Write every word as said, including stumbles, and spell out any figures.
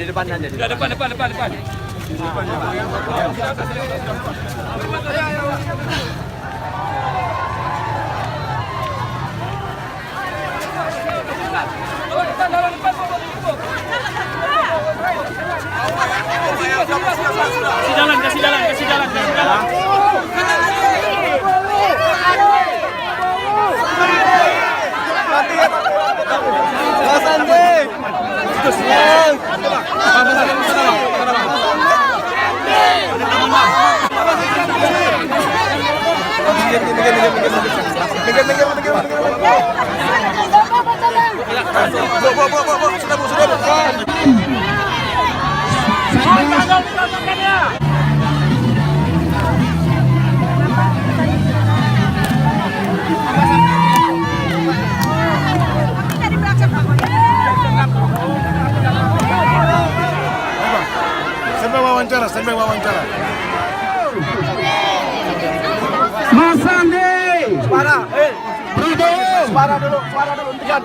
Di depan aja. Sudah, depan, depan, depan, depan. Kasih jalan, kasih jalan, kasih jalan, kasih jalan. Mas Andi. Sampai wawancara, sampai wawancara. Mas Andi. Suara, eh. Prabowo. Suara dulu, suara dulu, hentikan.